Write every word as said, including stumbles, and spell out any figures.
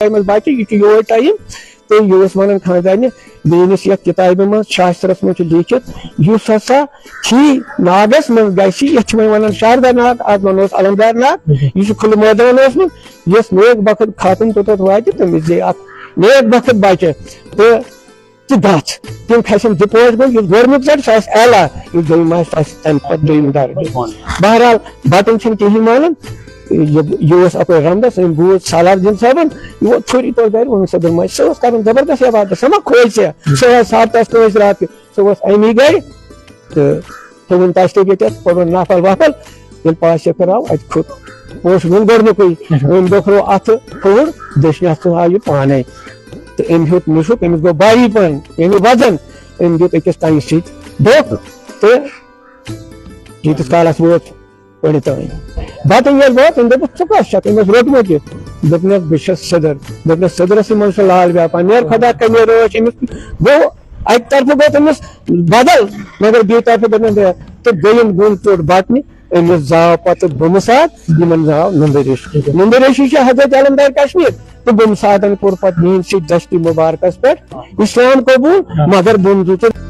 ٹایمَس بَچہِ، یہِ چھُ یور ٹایم۔ تہٕ یہِ اوس وَنان خانٛدارنہِ، میٛٲنِس یَتھ کِتابہِ منٛز شاسترَس منٛز چھُ لیٖکھِتھ، یُس ہسا کھی ناگَس منٛز گژھِ، یَتھ چھِ وۄنۍ وَنان شاردا ناگ، اَتھ وَنوس علمدار ناگ، یہِ چھُ کھُلہٕ مٲدان اوسمُت، یۄس نیک بخت خاتون توٚتَتھ واتہِ، تٔمِس دِ اَکھ نیک بخت بَچہِ۔ تہٕ تہٕ گژھ، تِم کھسن زٕ پانٛژھ گٲنٛٹہٕ، یُس گۄڈٕنیُک درجہٕ، سُہ آسہِ اعلیٰ، یُس دوٚیِم آسہِ، سُہ آسہِ تَمہِ پَتہٕ دوٚیِم درجہٕ۔ بہرحال، بَٹَن چھِنہٕ کِہیٖنۍ مانان۔ یہِ، یہِ اوس اَپٲرۍ رمدَس، أمۍ بوٗز سالار جِن صٲبَن، یہِ ووت ژھوٚرِ تورٕ گَرِ، ووٚنُن سا دوٚپمَے، سُہ اوس کَران زبردست عبادت، سُہ ما کھوژِ ژےٚ؟ سُہ اوس ہفتَس کٲنٛسہِ راتھ تہِ، سُہ اوس اَمی گَرِ۔ تہٕ تھوٚوُن تَشریٖف ییٚتٮ۪تھ، پوٚرُن نفل وفل۔ ییٚلہِ پاس چکر آو، اَتہِ کھوٚت۔ اوس وُنہِ گۄڈٕنیُکُے۔ اچھا۔ أمۍ بوکھروو اَتھٕ کھووُر، دٔچھنہِ اَتھٕ تھوٚو ہاو یہِ پانَے۔ تہٕ أمۍ ہیوٚت مُشُک، أمِس گوٚو بھاری پَہَن، یعنی وزن۔ أمۍ دیُت أکِس کَنہِ سۭتۍ دھوکہٕ تہٕ ییٖتِس کالَس ووت پٔرِتھ تام۔ بَتہٕ ییٚلہِ ووت، أمۍ دوٚپُس، "ژٕ کَس چھَکھ؟" أمۍ اوس روٚٹمُت یہِ۔ دوٚپنَس، "بہٕ چھَس سٔدٕر۔" دوٚپنَس، "سٔدرَسٕے منٛز چھُ لال بیٛاپان، نیر خۄدا کَنہِ روش أمِس۔" گوٚو اَکہِ طرفہٕ گوٚو تٔمِس بدل، مگر بیٚیہِ طرفہٕ دوٚپنَس، "دے۔" تہٕ دوٚیِم گُن ژوٚٹ بَٹنہِ، أمِس زاو پَتہٕ بُمہٕ ساتھ، یِمَن زاو نُندٕ ریش۔ نُندٕ ریشی چھِ حضرت علمدار کشمیر، تہٕ بُمہٕ ساتَن کوٚر پَتہٕ یِہِنٛدِ سۭتۍ دَشتِ مُبارکَس پٮ۪ٹھ اِسلام قبوٗل، ہاں۔ مگر بُمہٕ زُو تہٕ